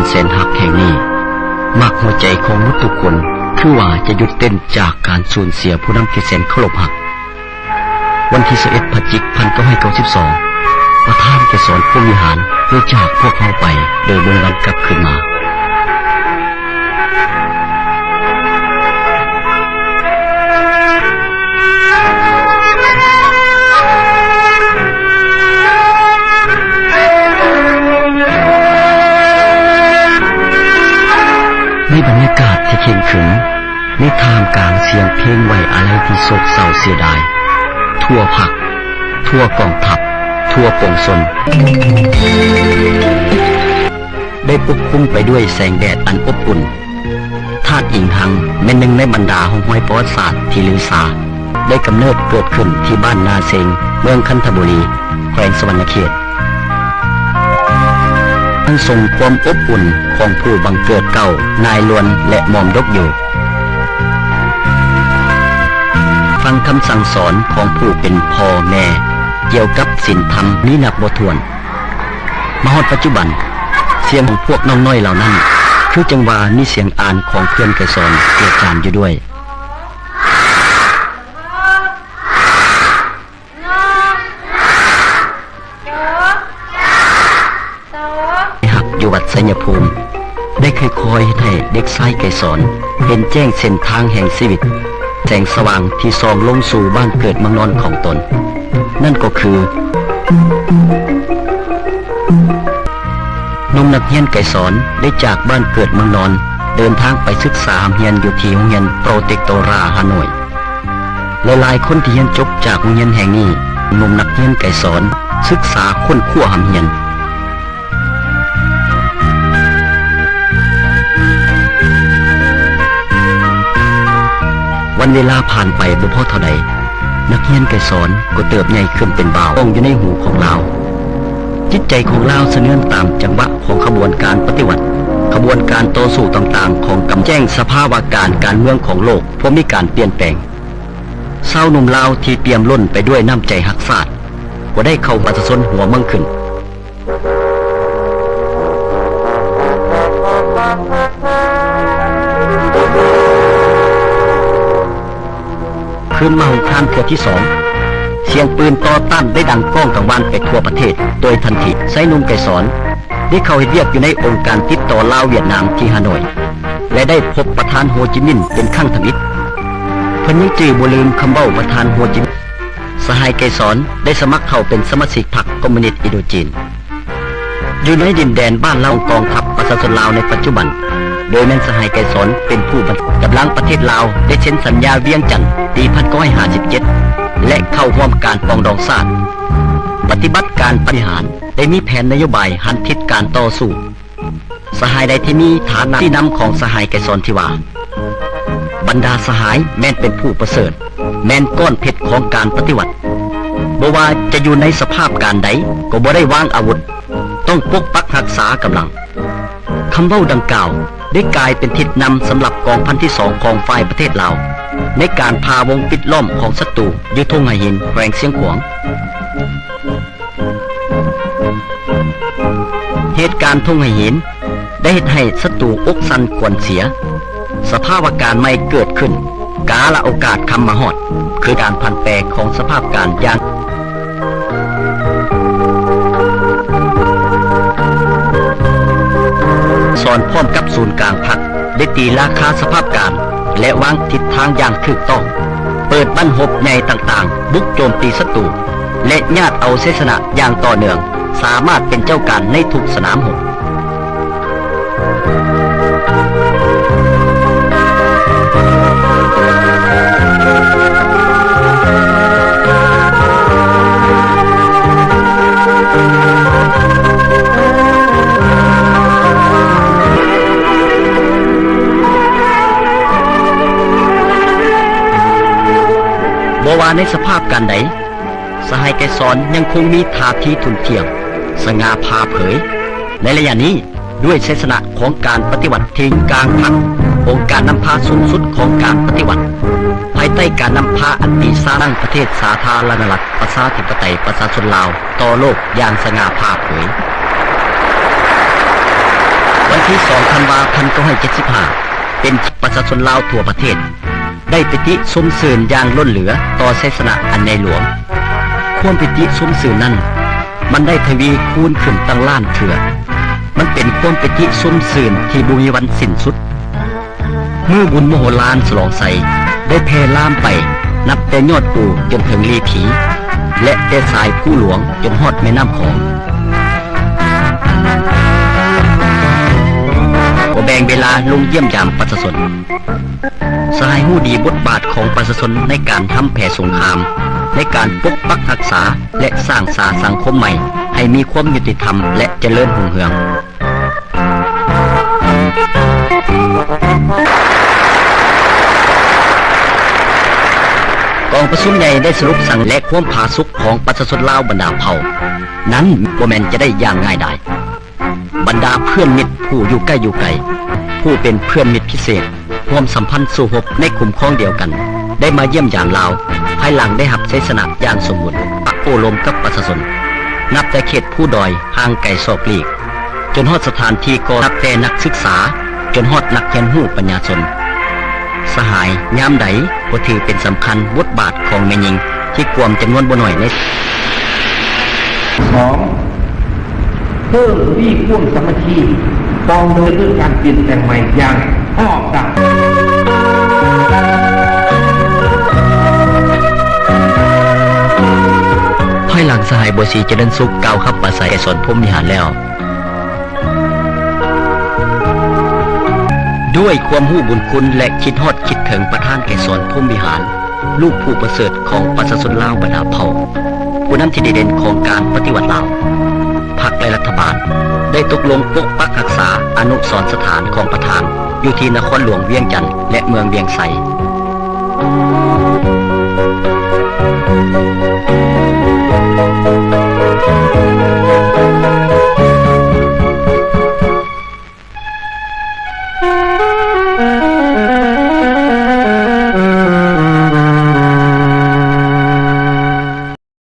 ແສນຮັກແຫ່ງນີ້ ມັກຫົວໃຈຂອງໝົດທຸກຄົນ ຄືວ່າຈະຢຸດເຕັ້ນຈາກການສູນເສຍຜູ້ນຳທີ່ແສນເຄົາລົບຮັກ. ວັນທີຊາວເອັດ ພະຈິກ ພັນເກົ້າຮ້ອຍເກົ້າສິບສອງ ປະທານໄກສອນພົມວິຫານໄດ້ຈາກພວກເຮົາໄປໂດຍບໍ່ມີວັນກັບຄືນມາ. ໃນບັນຍາກາດທີ່ເຄັ່ງຂຶງ, ໃນທ່າມກາງສຽງເພງໄວ້ອາໄລທີ່ໂສກເສົ້າເສຍດາຍ, ທົ່ວພັກ, ທົ່ວກອງທັບ, ທົ່ວປວງຊົນ ໄດ້ປົກຄຸມໄປດ້ວຍແສງແດດອັນອົບອຸ່ນ. ທາດອີງຮັງແມ່ນໜຶ່ງໃນບັນດາຮ່ອງຮອຍປະຫວັດສາດທີ່ລືຊາ, ໄດ້ກຳເນີດເກີດຂຶ້ນທີ່ບ້ານນາເຊັງ, ເມືອງຄັນທະບູລີ, ແຂວງສະຫວັນນະເຂດ. ຍັງຊົງຄວາມອົບອຸ່ນຂອງຜູ້ບັງເກີດເກົ່າ, ນາຍຫຼວນ ແລະ ໝອມດົກຢູ່. ຟັງຄຳສັ່ງສອນຂອງຜູ້ເປັນພໍ່ແມ່ກ່ຽວກັບສິນທຳມີນັບບໍ່ຖ້ວນ. ມາຮອດປັດຈຸບັນ, ສຽງຂອງພວກນ້ອງນ້ອຍເຫຼົ່ານັ້ນ ຄືຈັ່ງວ່າມີສຽງອ່ານຂອງເພື່ອນໄກສອນເຈືອດຈານຢູ່ດ້ວຍ. ໄດ້ຮັບຢູ່ວັດໄຊຍະພູມ ໄດ້ຄ່ອຍໆເຮັດໃຫ້ເດັກຊາຍໄກສອນເຫັນແຈ້ງເສັ້ນທາງແຫ່ງຊີວິດ, ແສງສະຫວ່າງທີ່ສ່ອງລົງສູ່ບ້ານເກີດເມືອງນອນຂອງຕົນ, ນັ້ນກໍຄື ໜຸ່ມນັກຮຽນໄກສອນໄດ້ຈາກບ້ານເກີດເມືອງນອນ, ເດີນທາງໄປສຶກສາຮ່ຳຮຽນຢູ່ທີ່ໂຮງຮຽນໂປຣເຕັກໂຕຣາ ຮ່າໂນ້ຍ. ຫຼາຍໆຄົນທີ່ຮຽນຈົບຈາກໂຮງຮຽນແຫ່ງນີ້, ໜຸ່ມນັກຮຽນໄກສອນສຶກສາຄົ້ນຄວ້າຮ່ຳຮຽນ. ວັນເວລາຜ່ານໄປບໍ່ພໍເທົ່າໃດ, ນັກຮຽນໄກສອນກໍເຕີບໃຫຍ່ຂຶ້ນເປັນບ່າວກ້ອງຢູ່ໃນຫູຂອງລາວ. ຈິດໃຈຂອງລາວສະເໜືອນຕາມຈັງຫວະຂອງຂະບວນການປະຕິວັດ, ຂະບວນການຕໍ່ສູ້ຕ່າງໆຂອງກຳ ແຈ້ງສະພາວະການການເມືອງຂອງໂລກພວມມີການປ່ຽນແປງ. ຊາວໜຸ່ມລາວທີ່ປ່ຽມລົ້ນໄປດ້ວຍນ້ຳໃຈຮັກຊາດ ກໍໄດ້ເຂົ້າປະຊາຊົນຫົວເມືອງຂຶ້ນ. ຄືນມາຫົງຄາມເທື່ອທີສອງ, ສຽງປືນຕໍ່ຕ້ານໄດ້ດັງກ້ອງກັງວານໄປທົ່ວປະເທດ. ໂດຍທັນທີ, ຊາຍໜຸ່ມໄກສອນໄດ້ເຂົ້າເຮັດວຽກຢູ່ໃນອົງການຕິດຕໍ່ລາວຫວຽດນາມທີ່ຮ່າໂນ້ຍ ແລະ ໄດ້ພົບປະທານໂຮຈິມິນເປັນຄັ້ງທຳອິດ. ເພິ່ນຍັງຈື່ບໍ່ລືມຄຳເວົ້າປະທານໂຮຈິມິນ. ສະຫາຍໄກສອນໄດ້ສະໝັກເຂົ້າເປັນສະມາຊິກພັກຄອມມູນິດອິນໂດຈີນ ຢູ່ໃນດິນແດນບ້ານລາວ ກອງທັບປະຊາຊົນລາວໃນປັດຈຸບັນ, ໂດຍແມ່ນສະຫາຍໄກສອນເປັນຜູ້ບັນ ກຳລັງປະເທດລາວໄດ້ເຊັນສັນຍາວຽງຈັນປີພັນເກົ້າຮ້ອຍຫ້າສິບເຈັດ ແລະ ເຂົ້າຮ່ວມການປອງດອງຊາດ. ປະຕິບັດການປະຕິຫານໄດ້ມີແຜນນະໂຍບາຍຫັນທິດການຕໍ່ສູ້. ສະຫາຍໃດທີ່ມີຖານະຊີ້ນຳຂອງສະຫາຍໄກສອນທີ່ວ່າ ບັນດາສະຫາຍແມ່ນເປັນຜູ້ປະເສີດ, ແມ່ນກ້ອນເພັດຂອງການປະຕິວັດ. ບໍ່ວ່າຈະຢູ່ໃນສະພາບການໃດກໍບໍ່ໄດ້ວາງອາວຸດ, ຕ້ອງປົກປັກຮັກສາກຳລັງ. ຄຳເວົ້າດັ່ງກ່າວໄດ້ກາຍເປັນທິດນຳສຳລັບກອງພັນທີສອງຂອງຝ່າຍປະເທດລາວ ໃນການຜ່າວົງປິດລ້ອມຂອງສັດຕູຢູ່ທົ່ງຫາຫີນ ແຂວງຊຽງຂວາງ. ເຫດການທົ່ງຫາຫີນໄດ້ເຮັດໃຫ້ສັດຕູອົກສັ່ນຂວັນເສຍ. ສະພາວະການໃໝ່ເກີດຂຶ້ນ, ກາລະໂອກາດຄຳມາຮອດ, ຄືການຜັນແປຂອງສະພາບການຢ່າງ ສອນພ້ອມກັບສູນກາງພັກ ໄດ້ຕີລາຄາສະພາບການ ແລະ ວາງທິດທາງຢ່າງຖືກຕ້ອງ, ເປີດບັ້ນຮົບໃຫຍ່ຕ່າງໆ ບຸກໂຈມຕີສັດຕູ ແລະ ຍາດເອົາໄຊຊະນະຢ່າງຕໍ່ເນື່ອງ, ສາມາດເປັນເຈົ້າການໃນທຸກສະໜາມຮົບ. ບໍ່ວ່າໃນສະພາບການໃດ, ສະຫາຍໄກສອນຍັງຄົງມີທ່າທີທຸ່ນທ່ຽງ, ສະຫງ່າຜ່າເຜີຍ. ໃນໄລຍະນີ້, ດ້ວຍໄຊຊະນະຂອງການປະຕິວັດທີ່ກາງພັກ, ອົງການນຳພາສູງສຸດຂອງການປະຕິວັດ, ພາຍໃຕ້ການນຳພາອັນຕີສ້າງຕັ້ງປະເທດສາທາລະນະລັດ ປະຊາທິປະໄຕ ປະຊາຊົນລາວຕໍ່ໂລກຢ່າງສະຫງ່າຜ່າເຜີຍ. ວັນ ທີສອງ ທັນວາ ພັນເກົ້າຮ້ອຍເຈັດສິບຫ້າ ເປັນທີ່ປະຊາຊົນລາວທົ່ວປະເທດ ໄດ້ປີຕິຊົມຊື່ນຢ່າງລົ້ນເຫຼືອຕໍ່ໄຊຊະນະອັນໃຫຍ່ຫຼວງ. ຄວາມປີຕິຊົມຊື່ນນັ້ນ ມັນໄດ້ທະວີຄູນຂຶ້ນຕັ້ງລ້ານເທື່ອ. ມັນເປັນຄວາມປີຕິຊົມຊື່ນທີ່ບໍ່ມີວັນສິ້ນສຸດ. ມື້ບຸນມະໂຫລານສະຫຼອງໄຊ ໄດ້ແຜ່ລາມໄປ ນັບແຕ່ຍອດພູຈົນເຖິງລີຜີ ແລະ ແຕ່ສາຍພູຫຼວງຈົນຮອດແມ່ນ້ຳຂອງ. ກໍແບ່ງເວລາລົງຢ້ຽມຢາມປະຊາຊົນ. ສະຫາຍຮູ້ດີບົດບາດຂອງປະຊາຊົນໃນການທຳແຜ່ສົງຄາມ, ໃນການປົກປັກຮັກສາ ແລະ ສ້າງສາສັງຄົມໃໝ່ໃຫ້ມີຄວາມຍຸຕິທຳ ແລະ ຈະເລີນຮຸ່ງເຮືອງ. ກອງປະຊຸມໃຫຍ່ໄດ້ສະຫຼຸບສັງ ແລະ ຄວາມຜາສຸກຂອງປະຊາຊົນລາວບັນດາເຜົ່ານັ້ນ ບໍ່ແມ່ນຈະໄດ້ຢ່າງງ່າຍດາຍ. ບັນດາເພື່ອນມິດຜູ້ຢູ່ໃກ້ຢູ່ໄກ, ຜູ້ເປັນເພື່ອນມິດພິເສດ, ຮ່ວມສຳພັນສູ້ຮົບໃນຄຸ້ມຄອງດຽວກັນ ໄດ້ມາຢ້ຽມຢາມລາວ ພາຍຫຼັງໄດ້ຮັບໄຊຊະນະຢ່າງສົມບູນ, ປະໂອ້ລົມກັບປະຊາຊົນ ນັບແຕ່ເຂດພູດອຍຫ່າງໄກສອກຫຼີກ ຈົນຮອດສະຖານທີ່ກໍນັບແຕ່ນັກສຶກສາ ຈົນຮອດນັກຮຽນຮູ້ປັນຍາຊົນ. ສະຫາຍ ຍາມໃດກໍຖືເປັນສຳຄັນບົດບາດຂອງແມ່ຍິງ ທີ່ກວມຈຳນວນບໍ່ໜ້ອຍໃນ ສອງ ເພີ່ມທະວີຄວາມສາມັກຄີ ຕ້ອງເດີນເພື່ອການປ່ຽນແປງໃໝ່ຢ່າງຮອບດ້ານ. ພາຍຫຼັງສະຫາຍ ບົວສີ ຈະເລີນສຸກ ກ່າວຄຳປາໄສໄກສອນ ພົມວິຫານແລ້ວ ດ້ວຍຄວາມຮູ້ບຸນຄຸນ ແລະ ຄິດຮອດຄິດເຖິງປະທານໄກສອນ ພົມວິຫານ ລູກຜູ້ປະເສີດຂອງປະຊາຊົນລາວບັນດາເຜົ່າ, ຜູ້ນຳທີ່ດີເດັ່ນຂອງການປະຕິວັດລາວ, ພັກ ແລະ ລັດຖະບານ ໄດ້ຕົກລົງປົກປັກຮັກສາອະນຸສອນສະຖານຂອງປະທານ ຢູ່ທີ່ນະຄອນຫຼວງວຽງຈັນ ແລະ ເມືອງວຽງໄຊ.